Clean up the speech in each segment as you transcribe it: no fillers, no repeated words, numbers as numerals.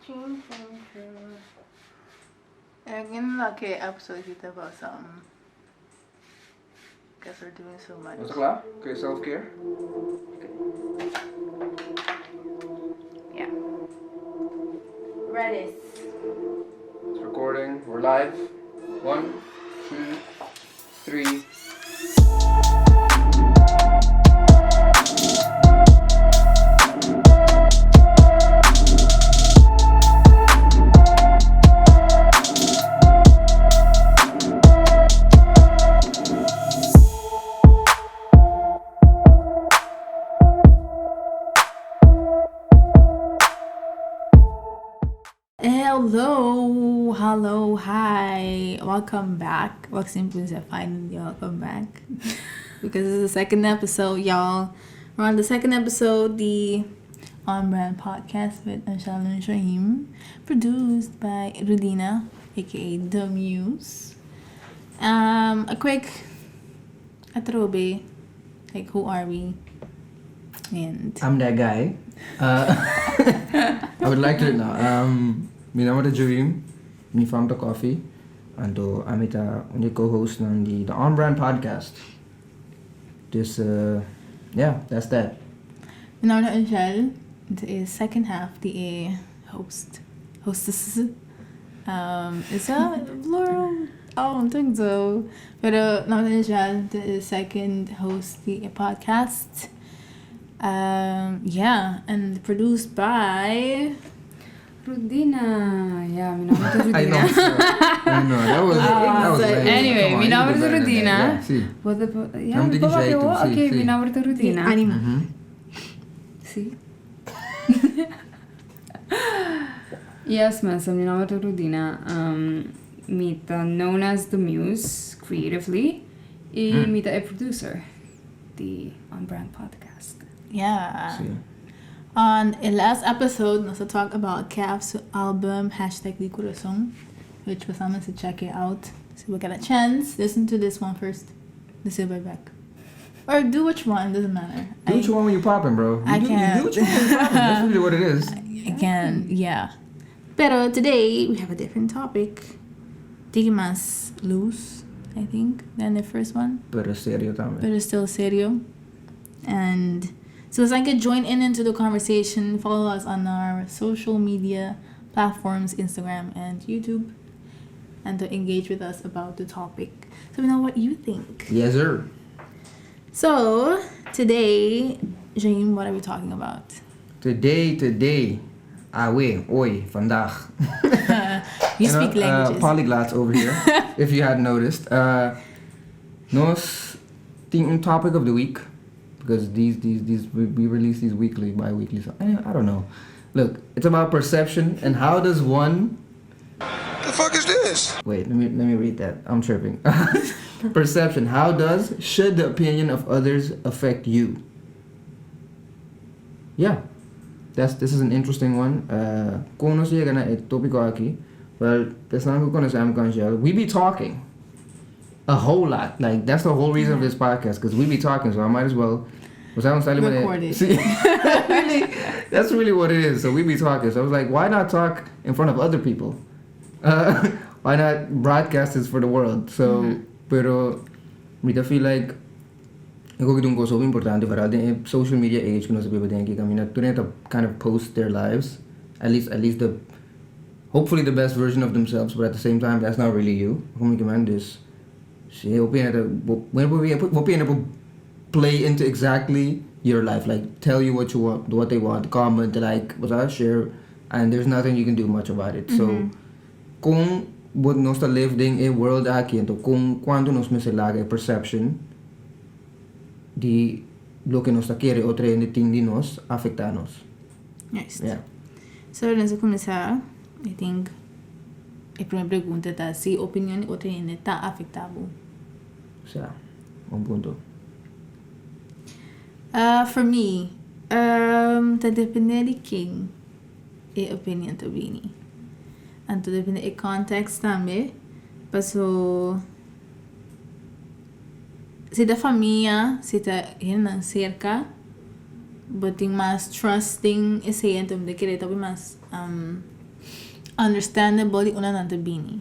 Ching, ching, ching. Again, okay, episode kita about something. Guess we're doing so much. Was het klaar? Kun je self-care? Yeah. Redis. It's recording. We're live. One, two, three. Hello, hello, hi. Welcome back. Waxing said finally welcome back. Because this is the second episode, y'all. We're on the second episode, the On Brand podcast with Anshel and Shahim, produced by Rudina, aka The Muse. A quick atrobe, like who are we? And I'm that guy. I would like to know. Mi naam is Jareem. Mi fam ta coffee. Anto ami ta un co-host ng the On Brand podcast. Dus yeah, that's that. Mi naam is Anshel. It is second half the host. Hostess. Is that plural? I don't think so. Pero naam is Anshel, the second host the podcast. Yeah, and produced by Rudina. Ja, mi naam is Rudina. I know. I know. That was lame. Anyway, Come on, mi you naam do is better than that. Rudina. Yeah, si. Wat de, ja, Naam papa, DJ oké, toe, si, si. mi naam is Rudina. Anima. Si. Yes, mensen, mi naam is Rudina. Mi ta known as The Muse, creatively. E mi ta a producer. The On Brand podcast. Yeah. Si. On the last episode, we also talked about Caf's album, hashtag Di Corazon, which was someone to check it out. So we get a chance. Listen to this one first. This will be back. Or do which one, doesn't matter. Do what you want when you're popping, bro. You I do, can't. You do what you want when you're popping. That's really what it is. I can, yeah. Pero today, we have a different topic. Tiki mas loose, I think, than the first one. Pero serio también. But it's still serio. And so it's like a join in into the conversation. Follow us on our social media platforms, Instagram and YouTube, and to engage with us about the topic. So we know what you think. Yes, sir. So today, Jaime, what are we talking about? Today, awe, oi, vandaag. You speak languages. Polyglots over here, if you hadn't noticed. Nos tin un topic of the week, because we release these weekly, bi-weekly. So I don't know. Look, it's about perception and how does one. The fuck is this? Wait, let me read that. I'm tripping. Perception. How does should the opinion of others affect you? Yeah, this is an interesting one. Kon nos yega na e topico aki? Well, esnan cu conoce ami cu Angel. We be talking a whole lot. That's the whole reason of this podcast, because we be talking. So I might as well. Was I on Sally when Record it. See, really, that's really what it is. So we be talking. So I was like, why not talk in front of other people? Why not broadcast this for the world? So, pero mi ta feel like ik ook doen zo importante vooral in social media age cu nos ta biba den aki caminda tur ta kind of post their lives, at least the hopefully the best version of themselves, but at the same time that's not really you. Como cu man dus si opinion ta bo play into exactly your life, like tell you what you want, what they want, comment, like, what I share, and there's nothing you can do much about it. So con what nos ta live den e world aki, anto con cuanto nos mester laga e perception di loke nos ta kere otro hende tin di nos afecta nos. Juist. Yeah. So, nos ta cuminsa, I think, e prome pregunta ta si opinion di otro hende ta afecta bo. Sea, un punto. For me, ta depende di ken e opinion ta bini. Anto depende e context tambe. Paso si ta famia, si ta hende cerca, bo tin mas trusting esey, anto mi ta kere ta mas. Understandable di unda nan ta bini.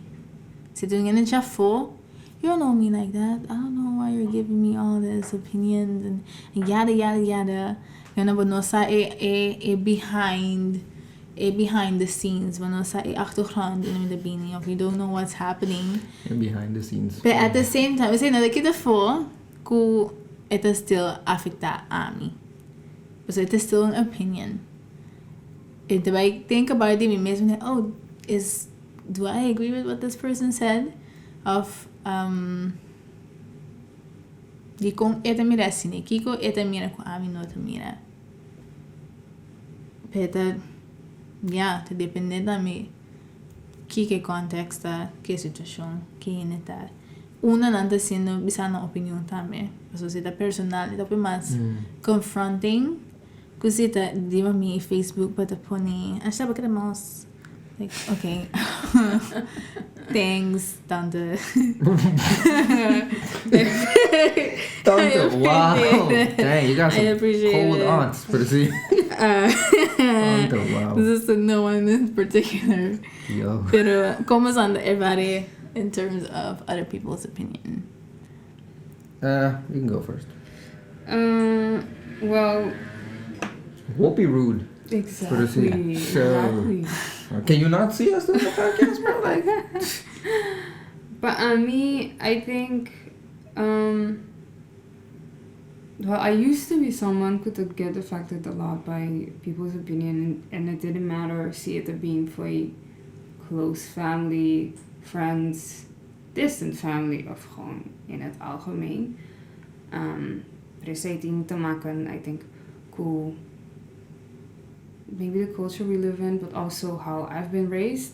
Si tin hende chafó, you don't know me like that. I don't know why you're giving me all this opinions and yada yada yada. Bo no sa e behind the scenes, bo no sa e achtergrond di unda mi ta bini of you don't know what's happening. E behind the scenes. But at the same time, esei no ta kita afó ku e ta still afektá ami. Pasobra e ta still un opinion. E ta bai think about it di mi mes, mi ta, oh, is, do I agree with what this person said? Of, dikon e ta mira asina? Kiko e ta mira ku ami no ta mira? Pero e ta, ya, ta depende tambe kiko e context ta, ke situashon, ke hende ta. Unda nan ta siendo bisa nan opinion tambe. Pasobra si ta personal e ta hopi mas confronting ku si ta riba mi Facebook bo ta pone asha bo kere mos. Like okay thanks tante. Tante, wow. Dang, you got some cold aunts, pero si. Tante, wow. This is to no one in particular. Yo. Pero como son everybody in terms of other people's opinion? You can go first. Well. Won't be rude. Exactly. So, can you not see us doing the podcast, bro? Like, But me, I think, well, I used to be someone who could get affected a lot by people's opinion, and it didn't matter si it being for close family, friends, distant family of gewoon in het algemeen. Pero esei tin te maken, I think, ku maybe the culture we live in, but also how I've been raised.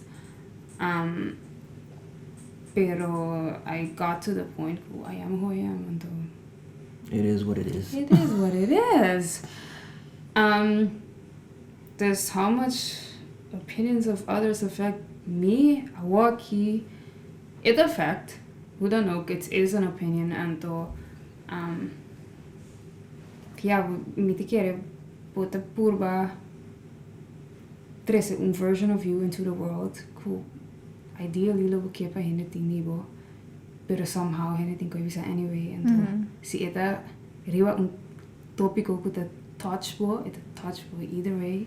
Pero I got to the point ku I am who I am, anto. It is what it is. It is what it is. Dus how much opinions of others affect me, awaki, it affect. Hoe dan ook, it is an opinion. Anto, ja, mi ta kere bo ta purba trese un version of you into the world ku ideally lo bo ke pa hende tin di bo, pero somehow hende tin ku bisa anyway. Anto, si e ta riba un tópiko ku ta touch bo, e ta touch bo either way.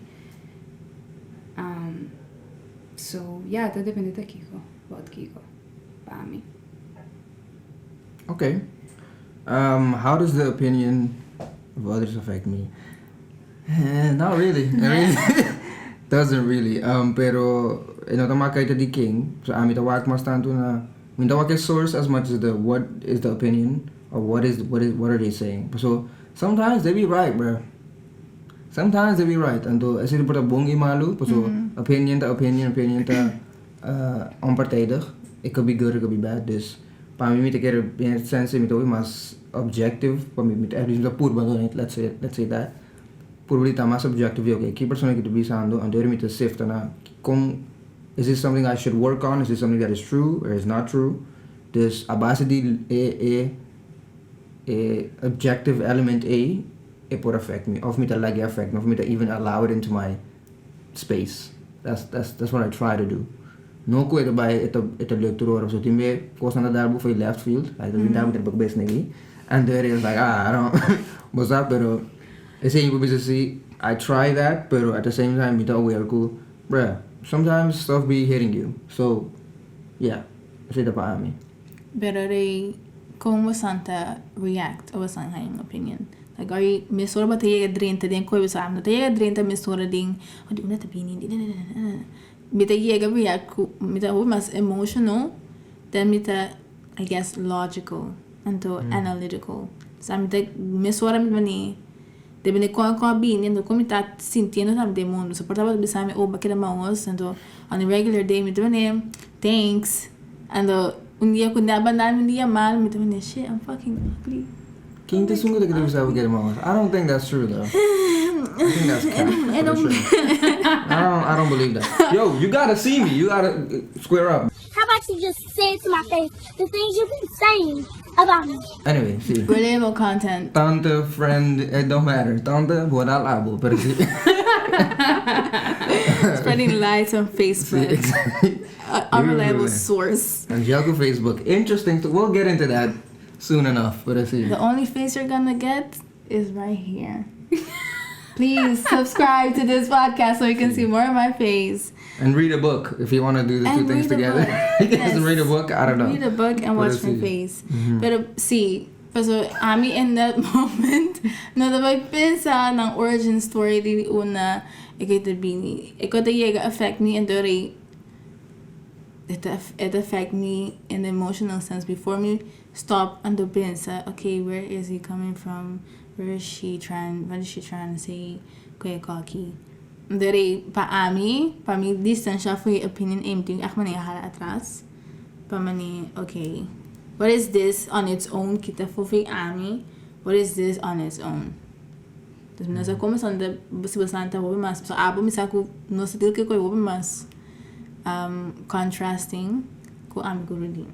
So, yeah, ta depende ta kiko, wat kiko, pa mi. Okay. How does the opinion of others affect me? Not really. I mean, doesn't really. Pero e no ta maka di king. So ami ta wak mas tantu na mi ta wak e source as much as the what is the opinion or what are they saying. So sometimes they be right, bro. Sometimes they be right. Anto esei por ta bon i malu, so opinion ta opinion, opinion ta onpartijdig. It could be good, it could be bad. Dus pa mi, mi ta kere in sense mi ta mas objective, pa mi mi ta mi ta purba, let's say that. Purba ta mas objective, okay, ki persona ku ta bisando, anto mi ta sift na kon is this something I should work on? Is this something that is true or is not true? Dus a base di e objective element A, it would affect me. Of mi ta like affect me, of mi ta even allow it into my space. That's what I try to do. No ku e ta bai e ta lukt tur, so tin be kos na dal for left field, like mm -hmm. daar best negi. And there is like, ah, I don't, what's up, pero esei bo bisa si I try that, pero at the same time mi ta aware ku, bruh, sometimes stuff be hitting you. So, yeah, esei ta pa mi. Pero rei, kon bo ta react of een opinion? Like, are you mesora bo ta yega drenta den koi bisa, no ta yega drenta mesora den, oh, di unda ta bini, mi ta yega react ku mi ta mas emotional than mi ta, I guess, logical anto analytical. So mi ta mesora mi mani depende kon bini, anto kon mi ta sintiendo tambe den mundo. So por tabata bisa mi, oh, bakeda maos, anto on a regular day mi ta mani, thanks. Anto un dia ku neba un dia mal, mi ta mani, shit, I'm fucking ugly. Ken ta esun ku ta bisa bakeda maos? I don't think that's true, though. I think that's cap, for sure. I don't believe that. Yo, you gotta see me. You gotta square up. How about you just say it to my face? The things you've been saying about me. Anyway, see. Relatable content. Tante, friend, it don't matter. Tante, bo dal abo, pero si. Spreading lies on Facebook. Si, exactly. Unreliable source. Angel ku Facebook. Interesting. We'll get into that soon enough. Pero si. The only face you're gonna get is right here. Please subscribe to this podcast so you can see more of my face. And read a book if you want to do the two And things read a together. book. Yes, Yes. read a book. I don't know. Read a book and watch Pero my si. face. Pero si, paso ami in that moment, no ta bai pensa nan origin story di unda e ta bini. E ta yega affect me and dori it affect me in the emotional sense before me stop and pensa, okay, where is he coming from? Where is she trying, what is she trying to say? Ku cocky. Dori pa ami, pa mi distancia for opinion aim tin echt manera hala atras. Pa mani, okay, what is this on its own? Kita for ami, what is this on its own? Dus nos a cuminsa unda si bastante hopi mas. So abo mi sa ku nos ta deal ku hopi mas contrasting ku ami ku Rudina.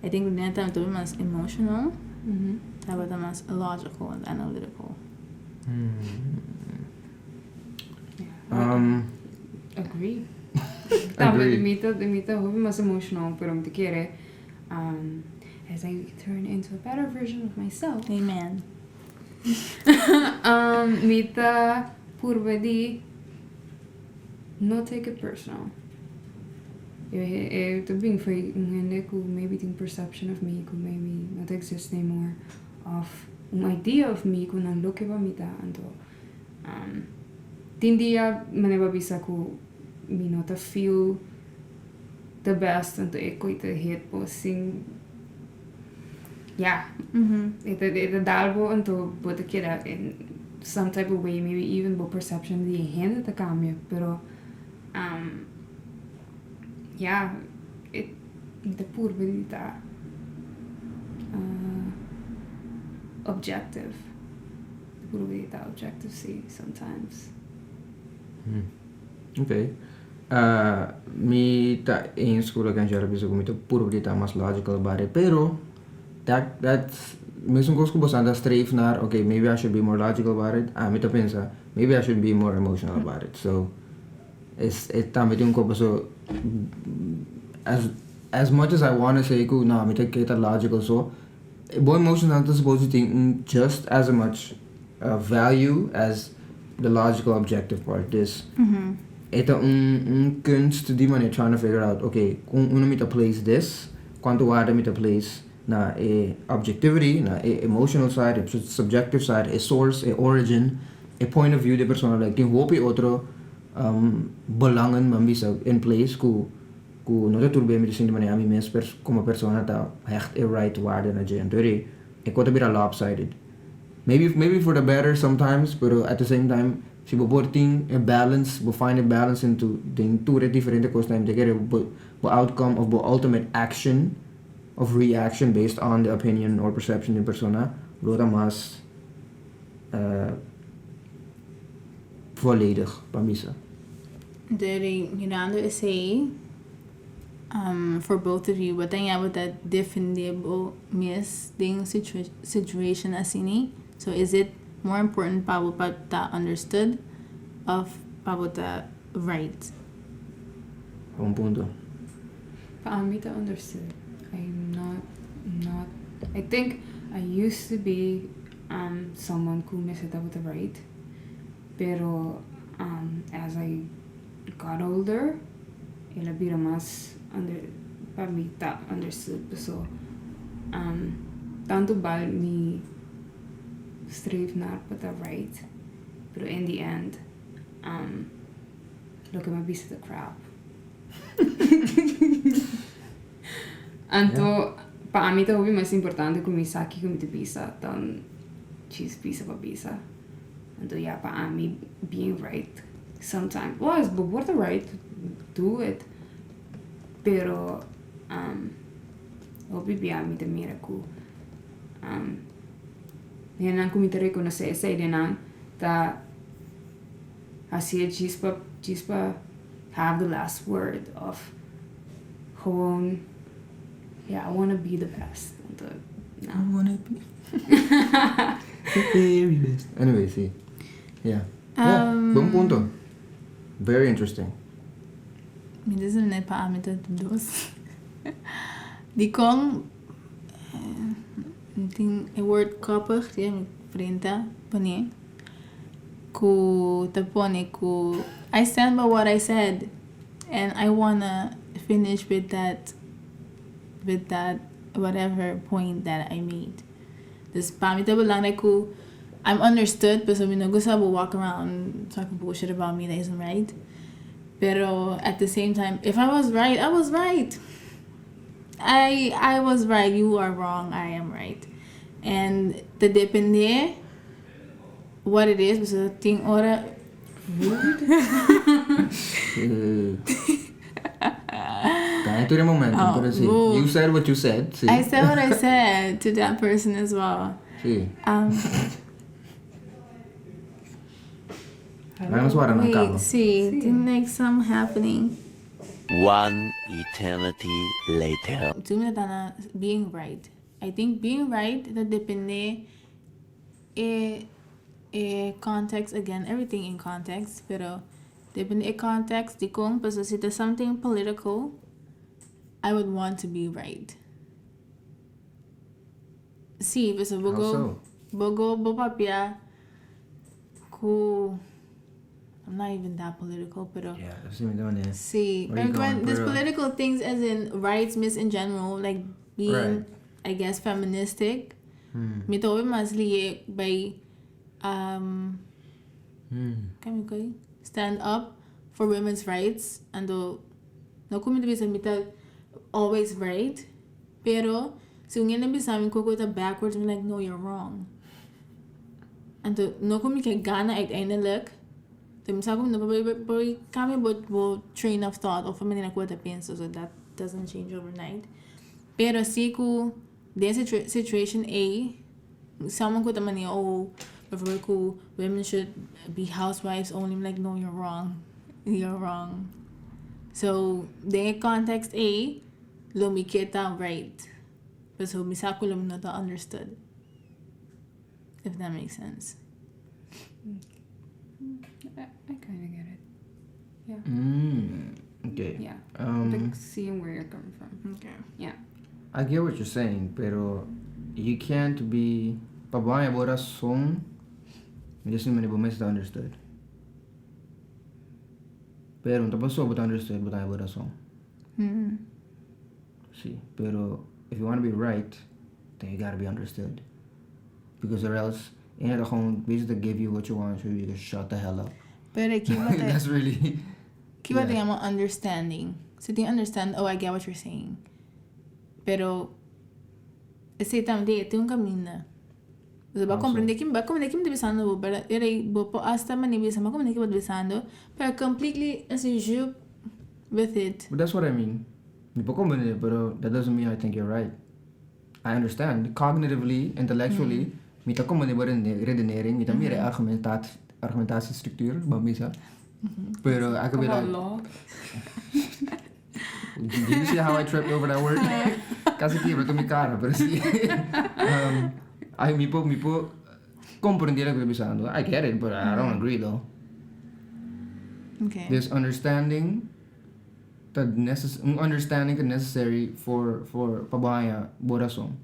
I think Rudina ta hopi mas emotional. Tabata mas logical and analytical. Agree. Tambe Agree. di mi ta hopi mas emotional, pero mi ta kere as I turn into a better version of myself. Amen. Mi ta purba di no take it personal. E ta bin for di un hende ku maybe tin perception of me ku maybe not exist anymore, of un idea of me ku nan lo ke pa mi ta. Anto tin dia manera bo a bisa ku mi no ta feel the best, anto e kos ta hit bo sin, yeah. E ta dal bo, anto bo ta keda in some type of way, maybe even bo perception di hende ta cambia, pero yeah, e ta purba di ta objective. Ta purba di ta objective, si, sometimes. Ok. Mi ta eens ku loke Angela bisa ku mi ta purba di ta mas logical about it, pero that's mesun kos ku bo ta streef naar, okay, maybe I should be more logical about it. Ah, mi ta pensa, maybe I should be more emotional about it. So, es tambe tin un kos so as much as I want to say ku no, mi ta ke ta logical, so bo emotions ta supposed to tin just as much value as the logical objective part. This e ta un kunst di manera trying to figure out, okay, kon unda mi ta place this, kuantu waarde mi ta place na e objectivity, na e emotional side, e subjective side, e source, e origin, e point of view di persona, like tin hopi otro belangen ban bisa in place ku no ta tur be mi ta sinti manera ami mes komo persona ta hecht e right waarde na dje. Anto e kos ta bira lopsided. Maybe for the better sometimes, pero at the same time, si bo por tin a balance, bo find a balance into den tur e diferente kosnan, ta kere bo outcome of bo ultimate action of reaction based on the opinion or perception di persona lo ta mas volledig pa mi sa. Deri mirando esei for both of you, but then yeah, with that defende bo mes den situation asina. So is it more important pa bo pa ta understood of pa bo ta right? Un punto. Pa mi ta understood. I'm not, I think I used to be someone ku mester tabata right. Pero as I got older, el a bira mas under, pa mi ta understood. So, tantu bal mi streef naar pa ta right. Pero in the end, loke mi a bisa ta crap. Anto, pa mi ta hopi mas importante ku mi sa kiko mi ta bisa dan djis bisa pa bisa. Anto ja, pa mi being right sometimes. Well, bo por ta right, do it. Pero hopi bia mi ta mira ku hendenan ku mi ta rekonosé esei nan ta hasi djis pa have the last word of gewoon, yeah, I want to be the best. Anto, no. I wanna be the very best. Anyway, si. Yeah. Yeah. Bon punto. Very interesting. Mi ta sende pa ami ta dos. Dikon mi tin e word koppig den mi frenta pone ku ta pone ku I stand by what I said and I wanna finish with that with that whatever point that I made. Dus pa mi ta belangrijk ku I'm understood pasobra mi no gusta bo walk around talking bullshit about me that isn't right. Pero at the same time if I was right, I was right. I I was right, you are wrong, I am right. And ta depende what it is pasobra tin ora Kaya tur e momento, Oh, pero si. woo. You said what you said, si. I said what I said to that person as well. Si. Um, Laga nos wara nan wait, kaba. si, tin like some happening. One eternity later. Tur mi ta na being right. I think being right ta depende e e context again everything in context pero depende e context dikon pasobra si ta something political I would want to be right. Si pasobra bo How go so? bo go bo papia ku I'm not even that political pero Yeah, así mi ta manera. Si, Where you pero going, there's pero- political things as in rights mis in general, like being, Right. I guess, feministic. Mi ta hopi mas lié by um, kan mi koe? Stand up for women's rights. Anto, no ku mi ta bisa mi ta always right, pero si un hende bisa mi ku ku ta backwards, mi like, no, you're wrong. Anto, no ku mi ke gana uiteindelijk, Anto mi sa ku mi no por por por cambia bo bo train of thought of e manera ku bo ta pensa, so that doesn't change overnight. Pero si ku den e situation ei, someone ku ta manera oh bijvoorbeeld ku women should be housewives only, I'm like no you're wrong, you're wrong. So den e context ei lo mi ke ta right, pasobra mi sa ku lo mi no ta understood. If that makes sense. I, I kind of get it. Yeah. Okay. Yeah. Um, Like seeing where you're coming from. Okay. Yeah. I get what you're saying, pero you can't be pa bo haña bo rason, mi ta sinti bo mester ta understood. Pero no ta pasobra bo ta understood bo ta haña bo rason. Si, pero if you wanna be right, then you gotta be understood. Because or else, e ta gewoon bezig to give you what you want so you can shut the hell up. Pero ki bo ta That's really ki bo ta yeah. yama understanding? Si tin understand, oh I get what you're saying. Pero esei tambe tin un caminda. Bo a How so? comprende ki bo a comprende ki mi ta bisando bo, pero e rei bo por hasta mane bisa mi a comprende ki bo ta bisando, pero completely así jup with it. But that's what I mean. Mi por comprende, pero that doesn't mean I think you're right. I understand. Cognitively, intellectually, mi ta comprende bo redenering, mi ta mira e argumentat argumentatiestructuur, ban bisa. Pero I could be Como like, law. Do you see how I tripped over that word? Casi kibra tur mi cara, pero si. Um, ay, mi por, mi por comprende loke bo ta bisando. I get it, but I don't agree though. Okay. This understanding ta neces un understanding ta necessary for for pa bo haña bo rason.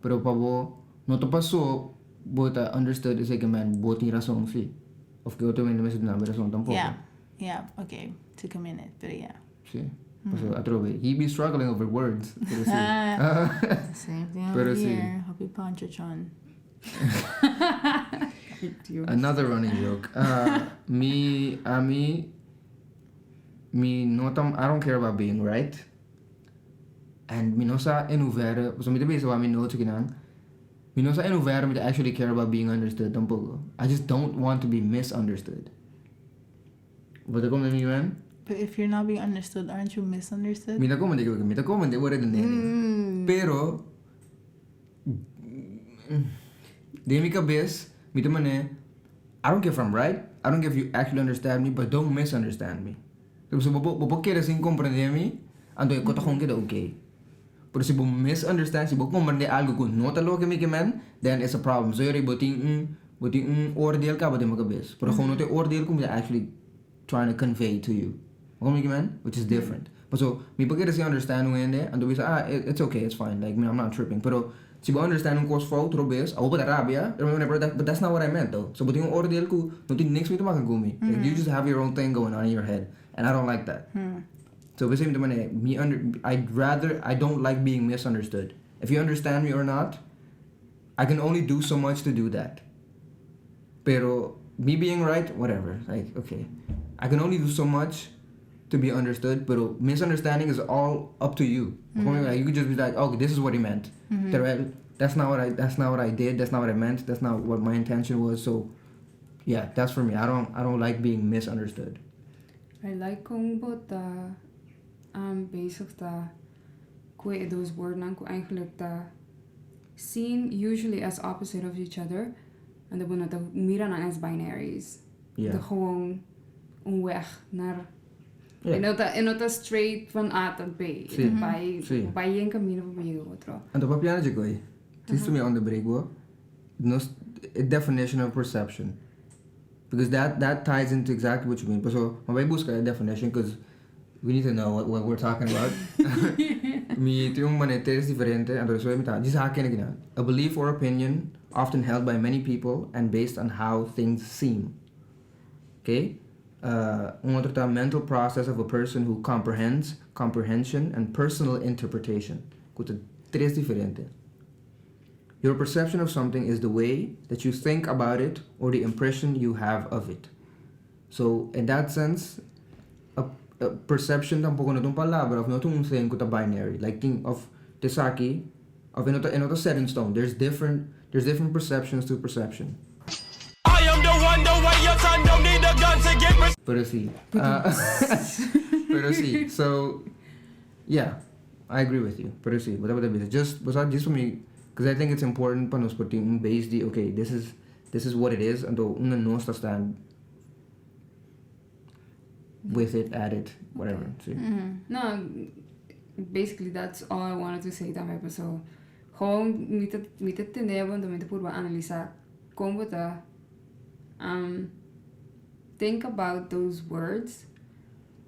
Pero pa bo no ta paso bo ta understood esei ke men bo tin rason si. Of ke otro hende mester duna bo rason tampoco. Yeah, yeah, okay. Took a minute, pero yeah. Si. Paso atrobe he be struggling over words, pero si. Same thing over Pero si. here. Hopi ponchochon. Another running joke. Mi, ami, mi no ta, I don't care about being right. And mi no sa en hoeverre, pasobra mi ta bisa wak mi notes akinan, mi no sa en hoeverre mi ta actually care about being understood tampoco. I just don't want to be misunderstood. Bo ta comprende mi man? But if you're not being understood, aren't you misunderstood? Mi ta comprende, mi ta comprende bo redenering. Pero, Den mi kabes, mi ta manera, I don't care if I'm right, I don't care if you actually understand me, but don't misunderstand me. Pasobra bo por bo por kere sin comprende mi, anto e kos ta gewoon keda oké. Pero si bo misunderstand, si bo comprende algo ku no ta loke mi ke men, then it's a problem. So yori bo tin un. Bo tin un oordeel kaba den bo kabes, pero gewoon no ta e oordeel ku mi ta actually trying to convey to you. Bo komo mi kimen? Which is different. Paso mi por kere si understand un hende, anto bisa ah it's okay, it's fine, like I'm not tripping. Pero si bo understand un kos fout robes, abo bo ta rabia, pero but that's not what I meant though. So bo tin un oordeel ku no tin niks mee te maken ku mi. Like you just have your own thing going on in your head and I don't like that. So p'esei mi ta manera mi under I'd rather I don't like being misunderstood. If you understand me or not, I can only do so much to do that. Pero me being right, whatever. Like, okay. I can only do so much to be understood, pero misunderstanding is all up to you. Like, you could just be like, oh, this is what he meant. Terwijl that's not what I did, that's not what I meant, that's not what my intention was. So yeah, that's for me. I don't like being misunderstood. I like kon bo ta bezig ta ku those woorden ku eigenlijk ta seen usually as opposite of each other. En dan bo ta mira nan as binaries. De gewoon een weg naar. E no ta straight van A tot B. Bai, bai un camino pa bai otro. Anto papiando di koi. This to me on the break, bo. Nos a definition of perception. Because that ties into exactly what you mean. So, m'a bai buska a definition because we need to know what we're talking about. Mi tin un manera diferente, anto so mi ta. Diz aki. A belief or opinion often held by many people and based on how things seem. Okay? Un otro ta mental process of a person who comprehends, comprehension, and personal interpretation. Ku ta tres diferente. Your perception of something is the way that you think about it or the impression you have of it. So, in that sense, a perception tampoko no ta un palabra of no ta un thing ku ta binary. Like think of esaki of e no ta set in stone. There's different perceptions to perception. I am the one, the way your son don't need a gun to get Pero si. Pero si. So, yeah, I agree with you. Pero si, whatever that is. Just, was just for me, because I think it's important pa nos por tin un base di, okay, this is what it is, anto unda nos ta stand with it, at it, whatever. Si. No, basically that's all I wanted to say tambe. So, gewoon mi ta tende bo, mi ta purba analisá kon ta think about those words.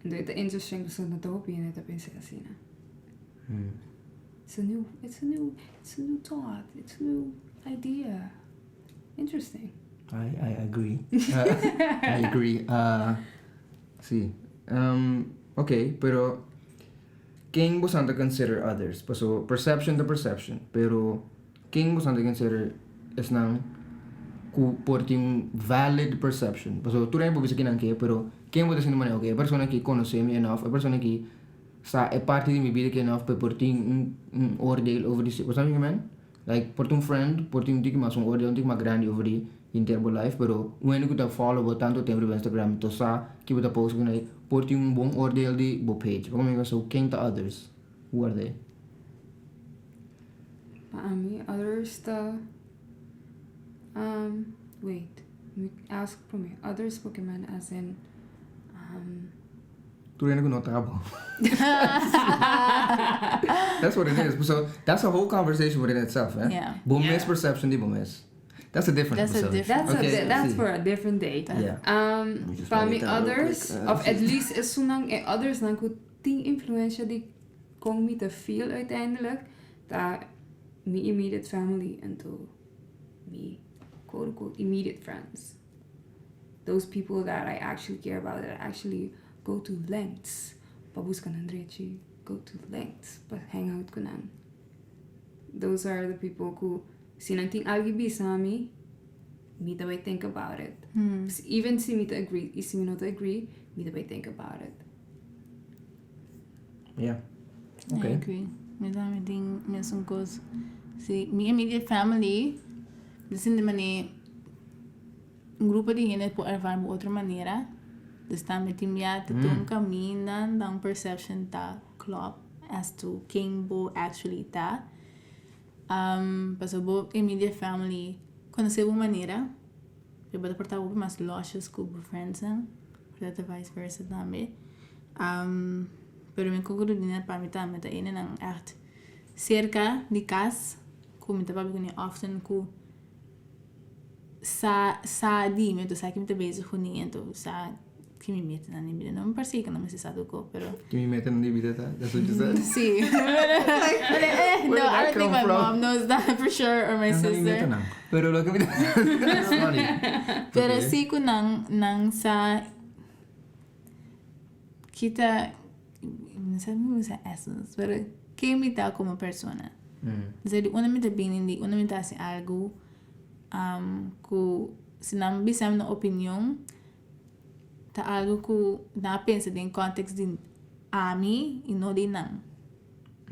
En dat is interesting, so no ta hopi ta pensa asina, ne? It's a new thought. It's a new idea. Interesting. I agree. I agree. Si. Ok, pero ken bo ta consider others? So, perception to perception. Pero ken bo ta consider esnan ku por tin valid perception? So, tur hende por bisa ku ke, pero ken bo ta sinti manera, ok, e persona aki konosé mi enough, e persona aki sa e parti di mi bida ku enough pa por tin un oordeel over di. Sabi ku men? Like, por un friend, por tin tiki mas un oordeel un tiki mas grandi over di henter bo life, pero un hende ku ta follow bo tantu tempu riba Instagram, to sa ku bo ta post ku por tin un bon oordeel di bo page. Komo so ken ta others? Who are they? Pa mi, others ta. Wait. Me ask for me. Others Pokemon as in. Tur hende ku no ta bo. That's what it is. So that's a whole conversation within itself, eh? Yeah. Bo mes perception di bo mes. That's a different That's a episode. different- That's Okay, a that's si. for a different day. Yeah. Let me just Pa write mi it down real others, quick. Of at least esunnan e others nan ku tin influensia di kon mi ta feel uiteindelijk, ta mi immediate family and to mi quote unquote immediate friends. Those people that I actually care about, that actually go to lengths pa buska nan drechi, go to lengths pa hang out ku nan. Those are the people who, si nan tin algu bisa mi, mi ta bai think about it. Even si mi ta agree, i si mi no ta agree, mi ta bai think about it. I agree. Mi tambe tin mesun kos. Si, mi immediate family, di manera un grupo di hende por ervaar di otro manera. Dus tambe tin ya te un kaminda, dan perception ta klop as to ken bo actually ta. Paso bo immediate family konosé bo manera, pero bo por ta mas losjes ku bo friends, por ta vice versa tambe. Pero mi konklusie pa mi tambe ta hendenan echt serka di kas, ku mi ta papia kuné often ku. sa sa di mi anto sa ki mi ta bezig ku ni anto sa ki mi metanan di bida. No mi parse ku nan mester sa tur ko pero. Ki mi metanan di bida ta? That's what you said? Si. Where No, did I that don't think come my from? mom knows that for sure or my Nan sa mi sister. metanan. Pero loke mi ta That's funny. Pero Okay. si ku nan nan sa ki ta no sa mi usa essence pero ken mi ta komo persona. Esei di unda mi ta bini di unda mi ta hasi algu ku si nan bisa mi nan opinion ta algu ku nan a pensa den context di ami i no di nan.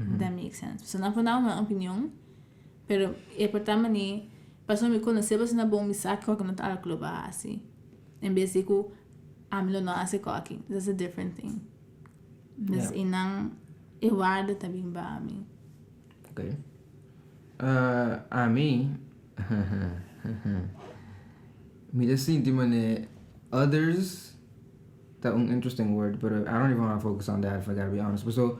If that makes sense. So nan por daba mi nan opinion pero e por ta manera pasobra mi konosé bo asina bon mi sa kiko nan ta algu ku lo bo a hasi en bes di ku ami lo no hasi koki. That's a different thing. Dus Yeah. i nan e waarde ta bin ba ami. Okay. Ami, mi ta sinti manera others ta un interesting word, pero I don't even wanna focus on that if I gotta be honest. Paso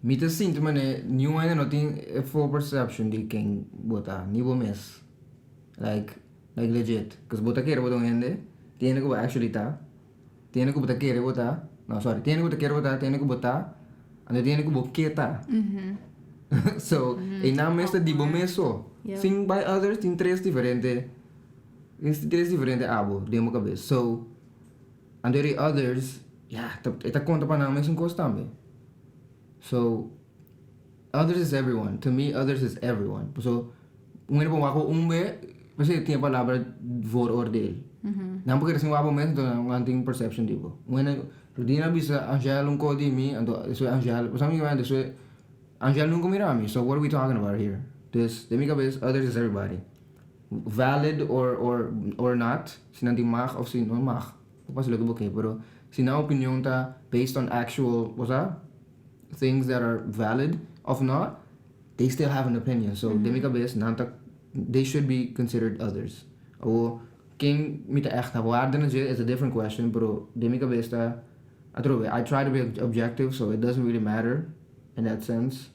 mi ta sinti manera niun hende no tin e full perception di ken bo ta, ni bo mes. Like, like legit. Cos bo ta kere bo ta un hende, tin hende ku bo actually ta, tin hende ku bo ta kere bo ta, no sorry, tin hende ku bo ta kere bo ta, tin hende ku bo ta, anto tin hende ku bo ke ta. So, einan mes ta di bo mes so. Sin bai others tin tres diferente, tin tres diferente abo den bo kabes. So, anto di others, ya, ta e ta konta pa nan mesun kos tambe. So, others is everyone. To me, others is everyone. Paso, un hende por wak bo un be, p'esei tin e palabra vooroordeel. Nan por kere sin wak bo mes, anto nan tin perception di bo. Un hende, Rudina a bisa Angel un kos di mi, anto esei Angel, pasobra mi wende esei Angel nunca mira mi, so what are we talking about here? Dus, den mi kabes, others is everybody. Valid or or or not, si nan tin mag of si no mag, bo por hasi loke bo ke, pero si nan opinion ta based on actual, bo sa, things that are valid of not, they still have an opinion. So, den mi kabes, nan ta, they should be considered others. Awor, ken mi ta echt warda na dje is a different question, pero den mi kabes ta, atrobe, I try to be objective, so it doesn't really matter in that sense.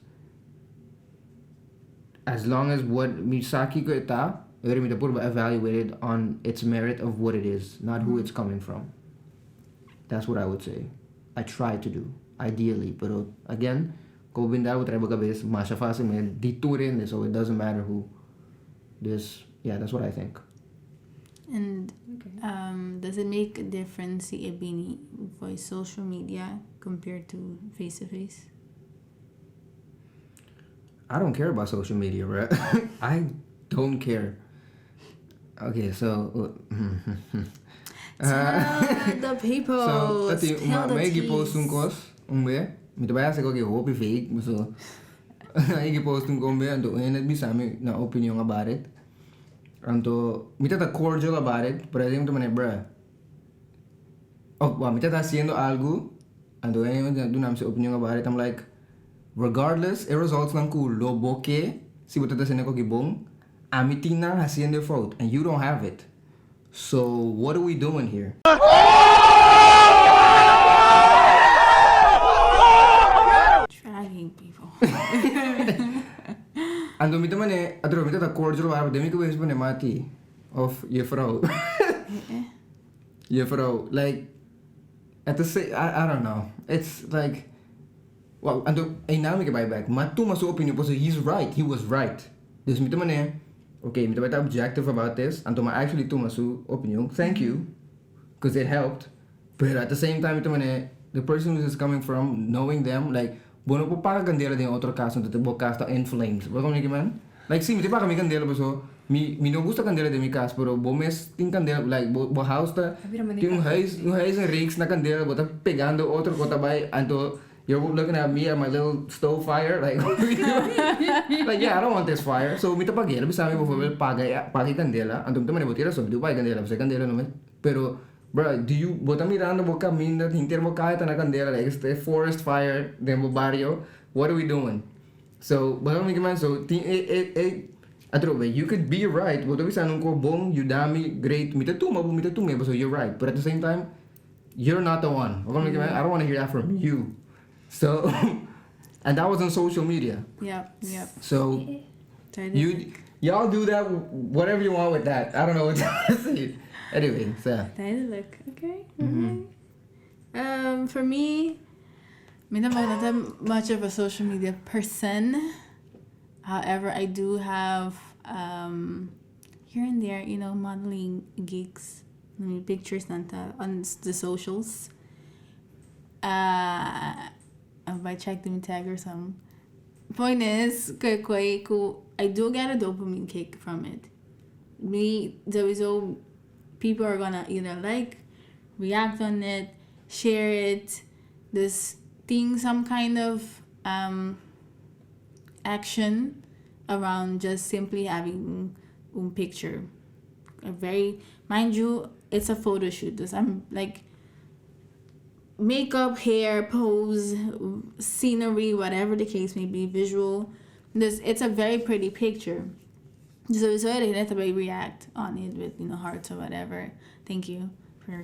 As long as what mi sa kiko e ta, e ora mi ta purba evaluate it on its merit of what it is, not who it's coming from. That's what I would say. I try to do, ideally, pero again, como bin dar bo trae bo cabes masha fácil me di tur hende, so it doesn't matter who. Dus, yeah, that's what I think. And does it make a difference si e bini for social media compared to face to face? I don't care about social media, bro. I don't care. Okay, so Tell the people. So, tati, spill ma the ma e post un teas. kos, un be, mi ta bai hasi koke hopi fake, so e post un kon be, anto un hende bisa mi na opinion about it. Anto mi ta ta cordial about it, pero mi ta mane, bruh. Oh, well, mi ta ta haciendo algo, anto hende duna mi su opinion about it, I'm like, regardless, e results nan ku lo bo ke, si bo ta ta haciendo koke bon, ami tin nan haciendo e fout, and you don't have it. So, what are we doing here? Dragging people. Anto mi ta mane, atrobe mi ta ta cordial about it, den mi kabes pone mati, of juffrouw. Juffrouw, like, at the same, I don't know. It's like, well, anto, einan mi ke bai back. Ma tuma su opinion, pasobra he's right, he was right. Dus mi ta mane, okay, mi ta bai ta objective about this, anto mi actually tuma su opinion, thank you, because it helped. But at the same time, mi ta mane, the person who is coming from, knowing them, like, bo no por paga candela den otro cas, anto bo cas ta in flames. Bo comprende man? Like, si, mi ta paga mi candela, paso, mi no gusta candela den mi cas, pero bo mes tin candela, like, bo house ta, tin un huis, un huis en reeks na candela, bo ta pegando otro cu ta bay, anto you're looking at me at my little stove fire, like, like, yeah, I don't want this fire. So, mi ta pag'é, bisa mi, bijvoorbeeld, paga, paga e candela, anto mi ta manda bo tira so, mi ta paga e candela, pasobra e candela no me, pero, bruh, do you, bo ta mirando bo caminda, henter bo caya ta na candela, like, it's a forest fire den bo barrio, what are we doing? So, bo ta mi man, so, tin e, e, e, atrobe, you could be right, bo ta bisa un ko bon, yuda mi, great, mi ta tuma bo, mi ta tuma, so you're right, but at the same time, you're not the one. Bo ta mi man, I don't want to hear that from you. So, and that was on social media. Yep. So, Try you, to Y'all do that whatever you want with that. I don't know what to say. Anyway, so. Duidelijk, oké. For me, mi no not that much of a social media person. However, I do have here and there modeling gigs, I mean, pictures on the socials. I might check them tag or something. Point is, ku I do get a dopamine kick from it. Me, sowieso, people are gonna either like, react on it, share it, this thing, some kind of action around just simply having a picture. A very, mind you, it's a photo shoot. Dus I'm like, makeup, hair, pose, scenery, whatever the case may be, visual. This it's a very pretty picture. So I to react on it with hearts or whatever. Thank you for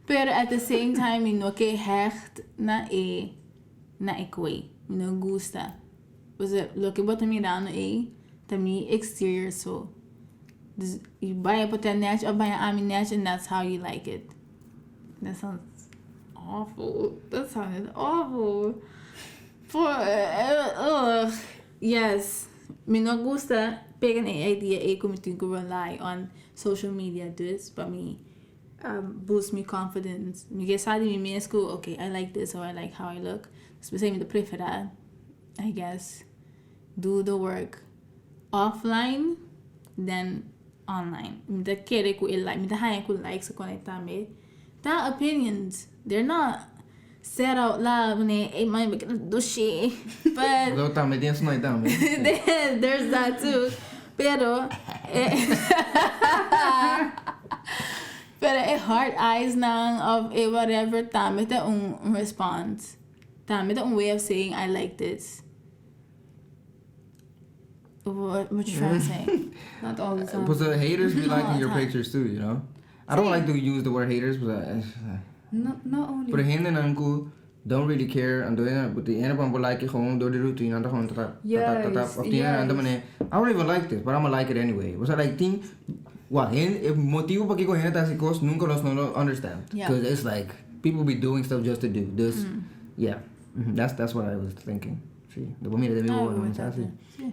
but at the same time, ku hecht na e kos. Mi no gusta. Pues loke bo ta mirando e ta mi exterior so. Dus je bai pone net of bai ami net and that's how you like it. That sounds awful. That sounded awful. For ugh. Yes. Mi no gusta pega e idea e ku mi tin ku rely on social media dus pa mi boost me confidence. Mi ke sa di mi mes ku, okay, I like this or I like how I look. Especially mi preferá, I guess, do the work offline than online. Mi ta kere ku e like, mi ta haña ku likes konektá mi. Ta opinions, they're not said out loud when they, hey, man, dushi. But Lo tambe tin esei tambe. There's that too. Pero e heart eyes nan of e whatever tambe ta un response. Tambe ta un way of saying I like this. What you trying to say? Not all the time. But the haters be Not all liking the your time. pictures too, you know? I don't like to use the word haters, but Not only. Pero hendenan ku don't really care and doing but the ene pan like it gewoon door de routine and gewoon ta ta ta ta ta of die ene anda I don't even like this, but I'm gonna like it anyway. O sea, like tin wa hen e motivo pakiko hende ta hasi kos nunka nos no lo understand. Because it's like people be doing stuff just to do. Dus yeah. That's what I was thinking. Sí. Después mira de mi I bobo, agree with that así. too. Sí.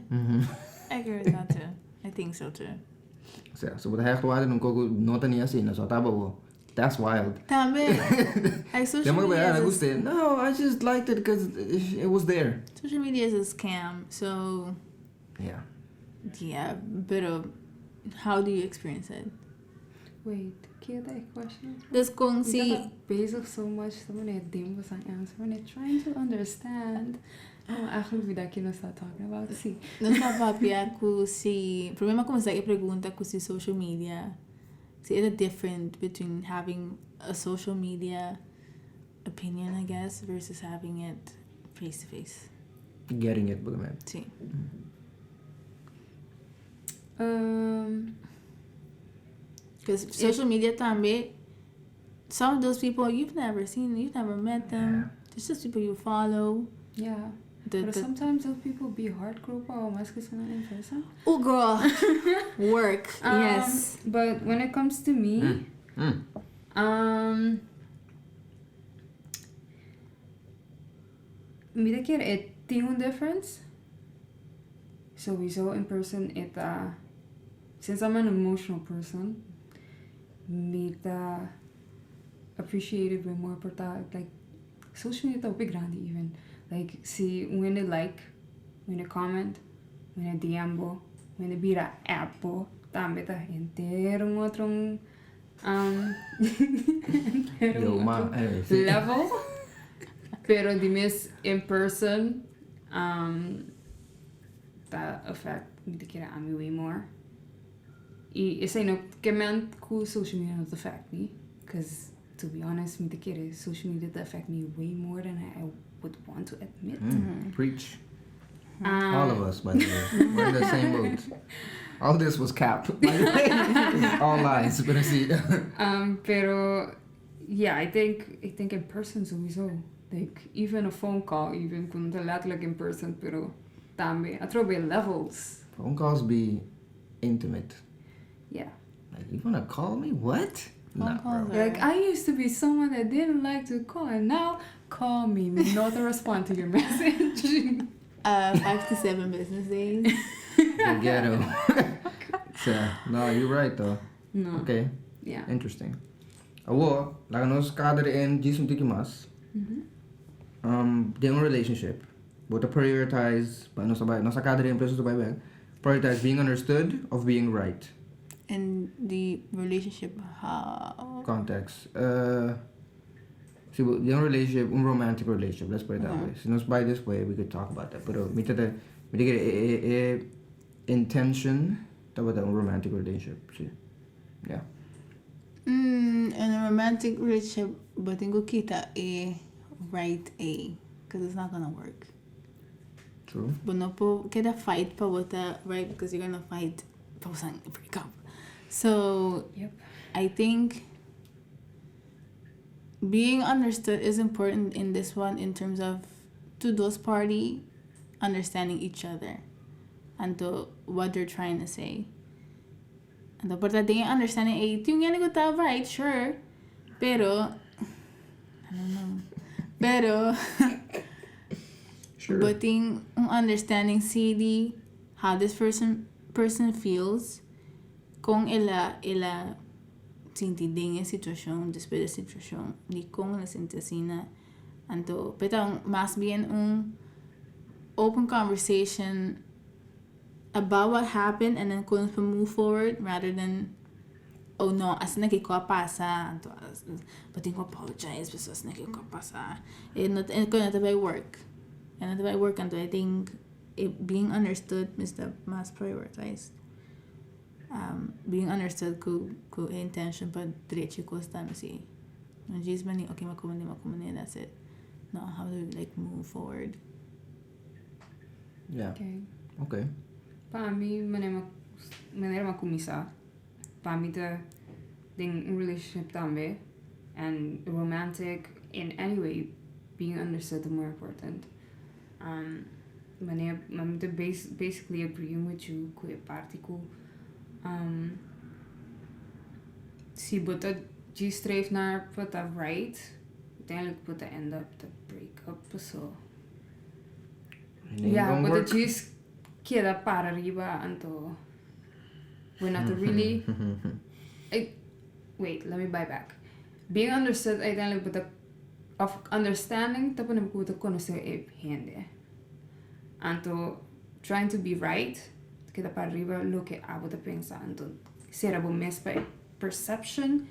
I agree with that too. I think so too. O sea, so what the heck un poco no tenía así, no so bobo. That's wild. Tambe. Like social Yo me media, voy a is a, No, I just liked it because it was there. Social media is a scam. So yeah, but how do you experience it? Wait, can that question? Dus kon si Bezig so much, so many demos aan answer when they're trying to understand. Oh, eigenlijk wie dat je nog staat talking about. Sí. Nos ta papia ku si promé mi a kuminsá e pregunta ku si social media si is a different between having a social media opinion, I guess, versus having it face to face. Getting it, but man. Sí. Because social media tambe, some of those people you've never seen, you've never met them. It's just people you follow. But sometimes those people be hardcore or mas ku in person. Oh girl, work. Yes. But when it comes to me, mi ta kere e tin un difference. Sowieso in person e ta, since I'm an emotional person, mi ta appreciate it way more por ta like social media ta hopi grandi even. Like si when they like, when they comment, when they DM bo, when they bira app bo, tambe ta henter un otro henter Yo, un ma, otro anyway, sí. Level. Pero di mes in person ta affect mi ta kere ami way more. I esei no ke men ku social media not affect me. Because to be honest, mi ta kere social media ta affect me way more than I would want to admit. Preach. All of us, by the way. We're in the same boat. All this was cap, by the way. All lies, but I see. Pero yeah, I think in person sowieso. Like even a phone call, even cuando letterlijk in person, pero Tambe, atrobe levels. Phone calls be intimate. Yeah. Like, you wanna call me? What? Phone Nah, calls bro. are- Like, I used to be someone that didn't like to call, and now call me. Not to respond to your message. 5 to 7 business days. The ghetto. So, no, you're right though. No. Okay, Yeah. interesting. Awor, laga nos kader in djis un tiki mas. Den un relationship, bo ta prioritize, pa nos bai, nos kader in preso bai back. Prioritize being understood of being right. In the relationship, how? Context. Si, den un relationship, un romantic relationship, let's put it that way. Si nos bai this way, we could talk about that. Pero mi ta e intention tabata un romantic relationship, si. Yeah. In a romantic relationship, bo tin ku kita e right ei, because it's not gonna work. True. Bo no por keda fight pa bo ta right because you're gonna fight pa break up. So I think being understood is important in this one in terms of to those party understanding each other and to what they're trying to say. And the part that understanding ei tin ku ta right, sure. Pero I don't know. Pero bo tin un understanding si how this person feels kon el a sinti den e situashon, despues di e situashon, di kon el a sinti asina. Anto, pero mas bien un open conversation about what happened and then kon move forward rather than, "Oh no, asina ku a pasa, anto bo tin ku apologize, paso asina ku a pasa." E no ta bai work, e no ta bai work. Anto I think being understood is the most prioritized, being understood ku intention pa drecha kos tambe, si no djis mani, "Okay, m'a komprondé, m'a komprondé," that's it. No, how do we, like, move forward? Yeah. Okay. Okay. Pa mi, manera m'a kuminsá. Pa mi ta den un relationship tambe. And romantic in any way, being understood the more important. Manera, mi ta basically agreeing with you ku e parti ku si bo ta streef naar pa ta right, uiteindelijk bo ta end up to break up, so. It ain't Yeah, gonna but work. djis keda para riba anto we're not really I, wait, let me buy back. Being understood uiteindelijk but of understanding ta pone ku ta konosé e hende. Anto trying to be right keda para riba loke abo ta pensa, anto sera bo mes pa perception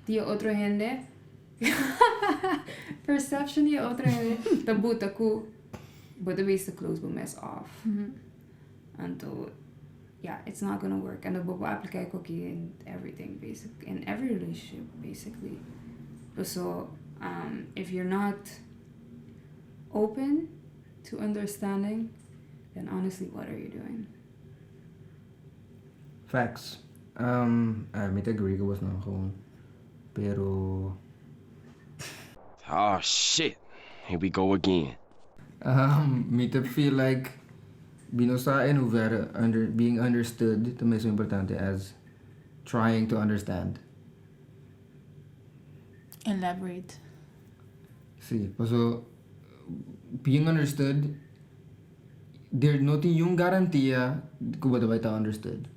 di otro hende, perception di otro hende ta buta ku bo ta bisa close bo mes off. Anto yeah, it's not gonna work. And bo por apliká esaki in everything, basic in every relationship, basically. But so if you're not open to understanding, then honestly, what are you doing? Facts. Mi ta agree ku boso gewoon. Pero Oh shit. Here we go again. Mi ta feel like mi no sa in hoeverre being understood ta mes importante as trying to understand. Elaborate. Si, so being understood, there no tin un garantia ku bo ta understood.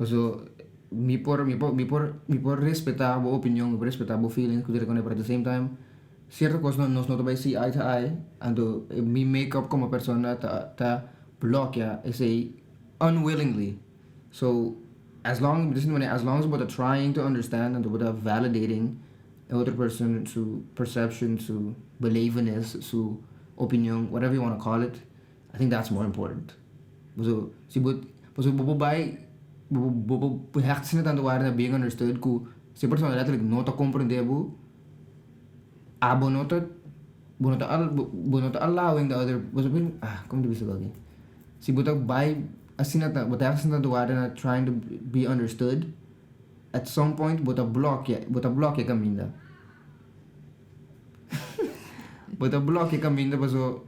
So mi por respetá bo opinion, mi por respetá bo feelings, ku but at the same time sierto kos no nos no bai see eye to eye, and mi make-up komo persona ta blòkia esei unwillingly. So as long as we're trying to understand and we're validating the other person su perception, su believeness, su opinion, whatever you want to call it, I think that's more important. So si bo so bo bai bo bo hecht zin aan de waarde being understood ku si persona letterlijk no ta komprondé bo, abo no ta allowing the other bo ah, kon ta bisa lagi si bo ta bai asina ta bo ta asina ta waarde na trying to be understood, at some point bo ta blòkia kaminda, bo ta blòkia kaminda, paso.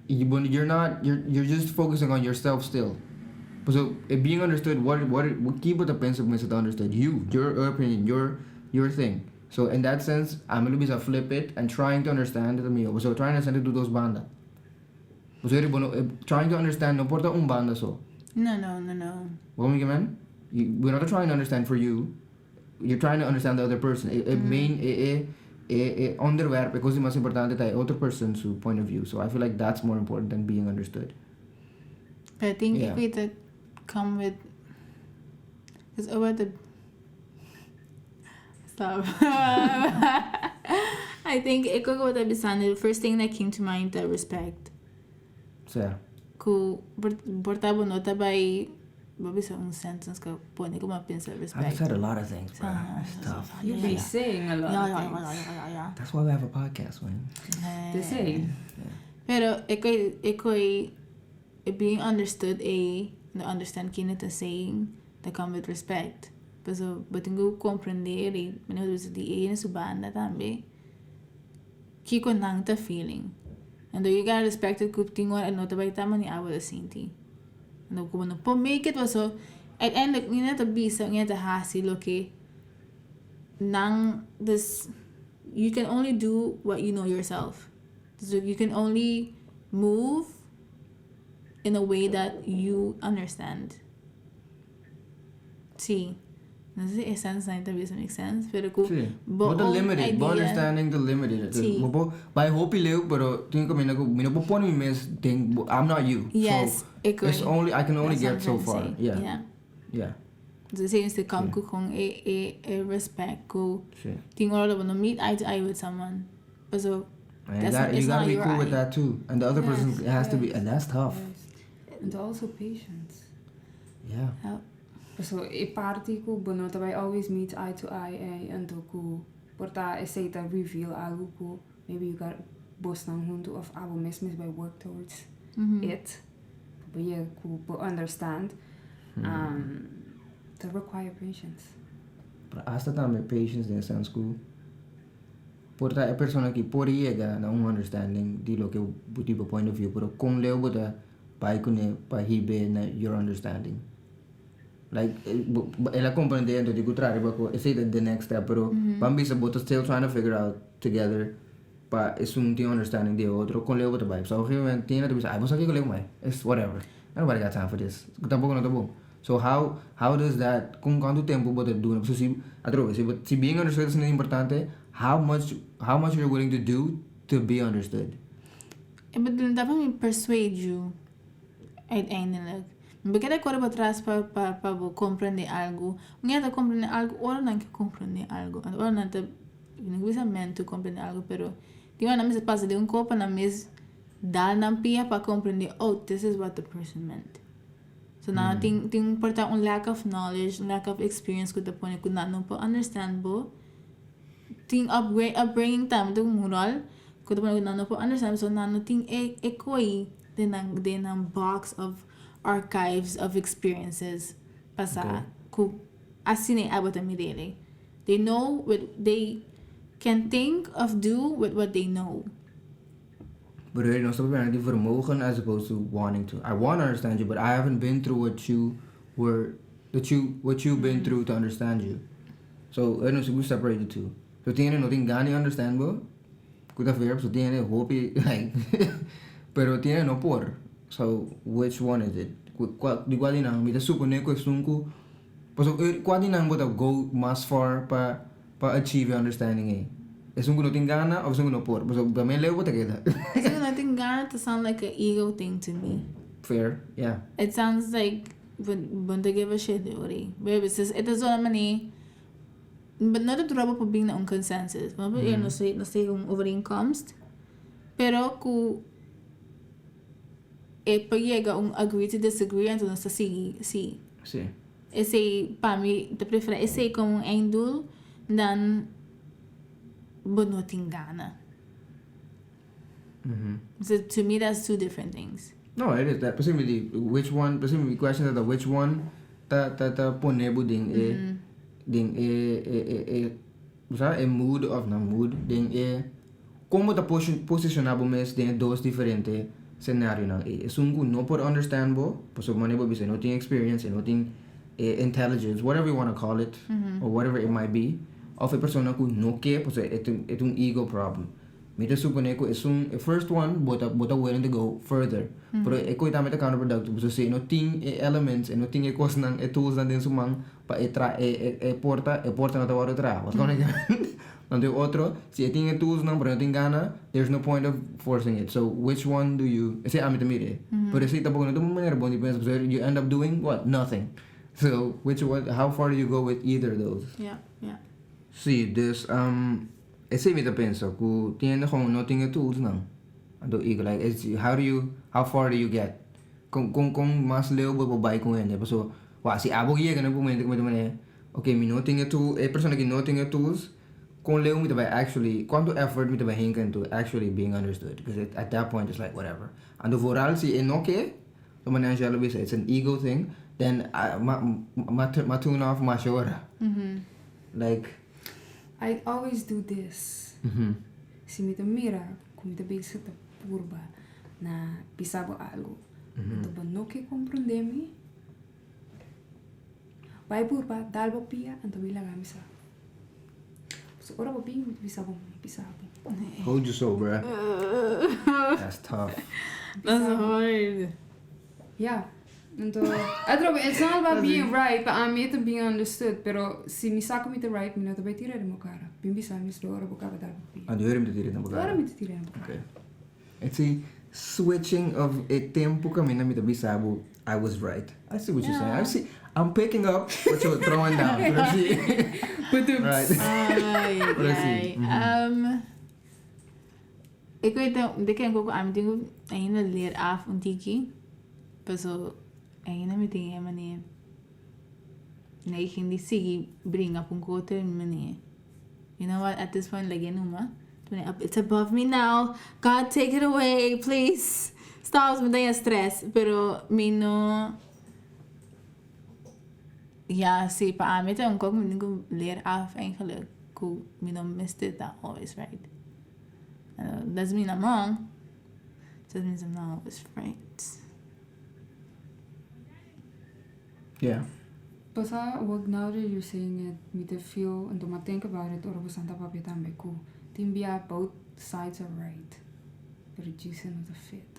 When you're not, you're just focusing on yourself still. So being understood, what keep what the pensa mester understood you, your opinion, your thing. So in that sense, I'm gonna be flip it and trying to understand the meal. So trying to understand to dos banda. So bueno, trying to understand no por ta un banda so. No. What we man? We're not trying to understand for you. You're trying to understand the other person. E main e onderwerp, e cos mas importante ta e otro person su point of view. So I feel like that's more important than being understood. But I think if we to come with it's over the stop. I think ik ook wat bestaan. The first thing that came to mind, the respect. So Ku por ta bo no ta bay bo bisa un sentence ku pone ku mi a pensa respect. I've said a lot of things, bro. It's tough. You be saying a lot of things. That's why we have a podcast, man. The same. Pero e being understood a no understand ken ta saying that come with respect. Pero bo tin ku comprende e manera di e su banda tambe. Kiko nan ta feeling. And you gotta respect it ku tin ora no ta bay ta mani abo ta sinti. No ku no por make it so uiteindelijk ni net bisa ni net hasi loke nan this, you can only do what you know yourself. So you can only move in a way that you understand. Si. No sé si e sense na bisa make sense, pero ku Si. Bo But the own limited, bo idea. Understanding the limited. Si. Bo por bay hopi leu, pero tin ku mi no por pone mi mes den, I'm not you. Yes, So ik it's only I can only That's what get I'm so trying to far. say. Yeah. Yeah. Dus is te come ku gewoon e respect ku Si. Tin ora no meet eye to eye with someone. So And that's you it's gotta not be your cool with eye. that too. And the other person has to be, and that's tough. Yes. And also patience. Yeah. So, e parti ku bo no ta bay always meet eye to eye anto ku por ta esey ta reveal algo ku maybe you got bosnan hunto of abo mes mes bay work towards it. But yeah, ku bo understand. To require patience. Pero hasta tambe patience den sense ku por ta e persona ku por yega na un understanding di loke bo tipo point of view, pero kon leu bo ta bay kune pa hibe na your understanding. Like el a comprende anto di contrario, pa esey the next step, pero ban bisa bo ta still trying to figure out together pa esun tin understanding di otro, kon leu bo ta bay. So obviamente tin ta bisa, ay, bo sa kiko leu mai. It's whatever. Nobody got time for this. Tampoco no ta bon. So how does that, con cuanto tempo bo ta duna? So si atrobe, si being understood is importante, how much you're willing to do to be understood? Ik bedoel, dat wil me persuade you uiteindelijk. Mi keda core patras pa bo comprende algo. Mi ta comprende algo, ora nan ke comprende algo. Ora nan ta, no bisa meant to comprende algo, pero di nan mes pasa di un copa nan mes dal nan pia pa comprende, "Oh, this is what the person meant." So now tin por ta un lack of knowledge, un lack of experience ku ta pone ku nan no por understand bo. Tin upbringing tambe ta un rol ku ta pone ku nan no por understand, so nan no tin e koi den nan box of archives of experiences pasa ku asina abo ta mirele. They know what they can think of, do with what they know. But no stop di vermogen as opposed to wanting to. I want to understand you, but I haven't been through what you were, that you what you've been through to understand you. So, I know we separate the two. So, tin no tin gana understand bo, ku ta fair, so tin hopi like, pero tin no por. So, which one is it? Di kua di nan, mi ta supone ku esun ku, paso kua di nan bo ta go mas far pa achieve your understanding eh. Esun ku no tin gana of esun ku no por. So, pa mi leu bo ta keda. So I think gana to sound like an ego thing to me. Fair, yeah. It sounds like bo no give a shit already. But it's just, it is one money. But not dat bo por bin na un consensus. Maar no sé un overeenkomst. Pero ku e por yega un agree to disagree, anto nos sigui, si. Si. Esey pa mi ta prefera esey como un einddoel dan bo no tin gana. So to me that's two different things. No, it is that. Presumably, which one? Presumably, question that which one ta pone bo den e sa e mood of na mood den e kon ta posiciona bo mes den dos diferente. scenario nan ei. Esun ku no por understand bo, pasobra manera bo bisa e no tin experience, e no tin e intelligence, whatever you wanna call it, or whatever it might be, of e persona ku no ke pasobra e tin e tin un ego problem. Mi ta supone ku esun e first one bo ta bo ta willing to go further, pero e koi tambe ta counterproductive pasobra si e no tin e elements, e no tin e kosnan, e toolsnan den su man pa e tra e e e porta, e porta no ta wòrdu traha. Bo ta kòrda ke Anto e otro, si e tin e toolsnan pero e no tin gana, there's no point of forcing it. So which one do you, esei ami ta mira e. Pero esei tampoko no ta un manera bon di pensa pasobra you end up doing what? Nothing. So which one, how far do you go with either of those? Yeah, yeah. Sí, dus esei mi ta pensa ku tin hende gewoon no tin e toolsnan. Anto i like it's how do you, how far do you get? Kon kon kon mas leu bo por bai ku hende? Pasobra wak si abo yega na e momento ku mi ta manera ok mi no tin e tool e persona aki no tin e tools kon leu mi ta bai actually kuantu effort mi ta bai hinka into actually being understood because at that point it's like whatever. Anto vooral si e no ke ta manera Angela bisa it's an ego thing then ma ma tune off masha ora like. I always do this si mi ta mira ku mi ta bezig ta purba na bisa bo algu anto bo no ke komprondé mi bai purba dal bo pia anto mi laga mi sa pasobra ora bo bin mi ta bisa bo mi bisa bo. Hold you so bruh that's tough. That's hard. Ya, anto atrobe it's not about being right, pa ami e ta being understood, pero si mi sa ku mi ta right mi no ta bai tira den bo kara. Bin bisa mi slo ora bo kaba dal bo pia. Anto ora mi ta tira den bo kara. Ora mi ta tira den bo kara. Okay. It's a switching of e tempo kaminda mi ta bisa bo I was right. I see what you're saying. I see, I'm picking up what you're throwing down. Pero si. Right. Ay, Pero si. ay. E ku ta de ken ku ami tin ku ainda leer af un tiki paso ainda mi tin e manera neiging di sigui bringa ku un ku otro manera you know what at this point lag'e numa it's above me now God take it away please stop mi ta haña stress pero mi no ya si pa ami ta un kos ku mi tin ku leer af eigenlijk ku mi no mester ta always right. Doesn't mean I'm wrong, just means I'm not always right. Yeah. Pasa wak now that you're saying it mi ta feel anto mi a think about it ora boso a papia tambe ku tin bia both sides are right pero djis no ta fit.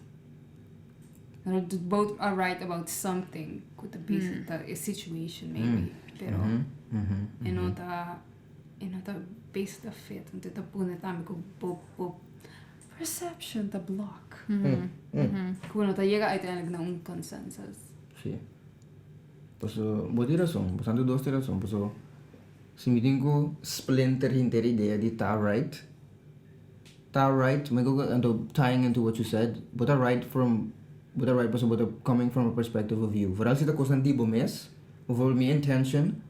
Both are right about something ku ta bisa ta e situation maybe pero e no ta. E no ta base ta fit, anto e ta pone tambe ku bo bo perception ta block. Ku bo no ta yega uiteindelijk na un consensus. Sí. Paso bo tin rason, bo dos tin rason, paso si mi tin ku splinter henter idea di ta right, ta right, mi ku anto tying into what you said, bo ta right from, bo ta right paso bo ta coming from a perspective of you, vooral si ta kosnan di bo mes, bijvoorbeeld mi intention.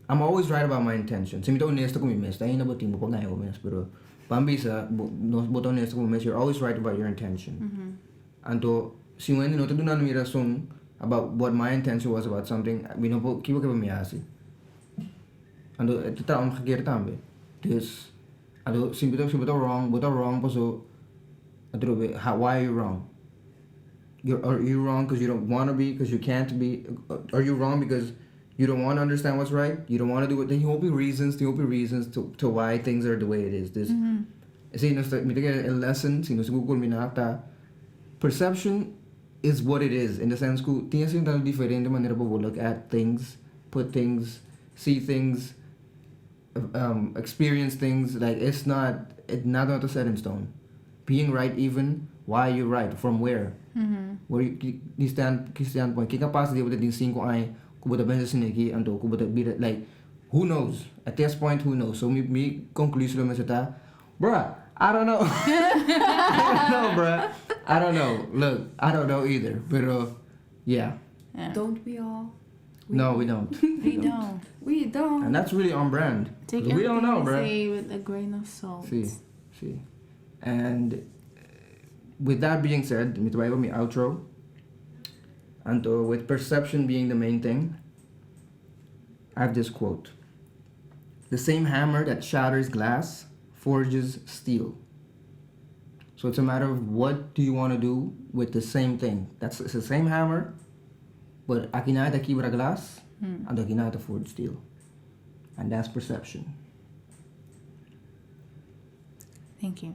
I'm always right about my intention. Si mi ta honesto ku mi mes, ta ainda bo tin bo por gaña bo mes, pero ban bisa bo nos bo ta honesto ku bo mes, you're always right about your intention. Anto si un hende no ta dunando mi rason about what my intention was about something, mi no por kiba ke pa mi hasi. Anto e ta traha omgekeerd tambe. Dus anto si bo ta si bo ta wrong, bo ta wrong paso atrobe how why are you wrong? You are you wrong cause you don't wanna be, cause you can't be, are you wrong because You don't wanna understand what's right, you don't wanna do it, tin hopi reasons, tin hopi reasons to to why things are the way it is. Dus esei nos ta, mi ta kere e lesson, si nos tin ku kulminá ta perception is what it is in the sense ku tin asina tantu diferente manera pa bo look at things, put things, see things, experience things, like it's not, nada no ta set in stone. Being right even, why you right, from where? Where you, ki ki stand ki standpoint, ki capacity bo ta tin sinku aña ku bo ta pensa asina aki anto ku bo ta bira like who knows, at this point who knows, so mi mi conclusie lo mester ta bruh I don't know, I don't know bruh, I don't know, look I don't know either, pero yeah. Don't we all? No, we don't. We don't. We don't. And that's really on brand. Take We don't know, everything bruh. we say with a grain of salt. Sí, sí. And with that being said, mi ta bai pa mi outro. Anto with perception being the main thing, I have this quote. The same hammer that shatters glass forges steel. So it's a matter of what do you want to do with the same thing. That's it's the same hammer, but aki nan ta kibra glas, and aki nan ta forge steel. And that's perception. Thank you.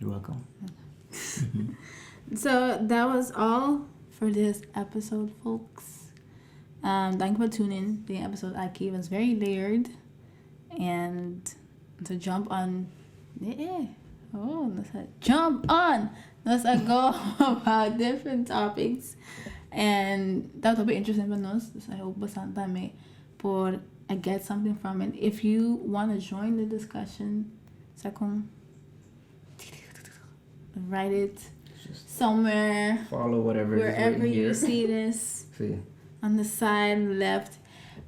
You're welcome. So that was all for this episode, folks. Thank you for tuning. The episode aki was very layered, and to jump on, yeah, oh, let's jump on. Let's go about different topics, and that will be interesting for us. So I hope boso tambe por get something from it. If you want to join the discussion, second, write it Just somewhere follow whatever is wherever written you here. see this See. on the side left.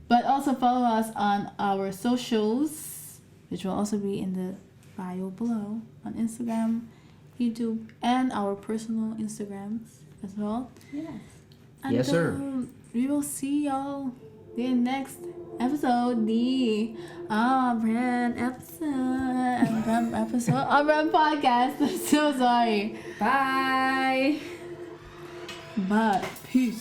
But also follow us on our socials, which will also be in the bio below on Instagram, YouTube, and our personal Instagrams as well. Yes. And, Yes, sir. We will see y'all the next episode, the On Brand episode, On Brand episode, On Brand podcast. I'm so sorry, Bye. but peace.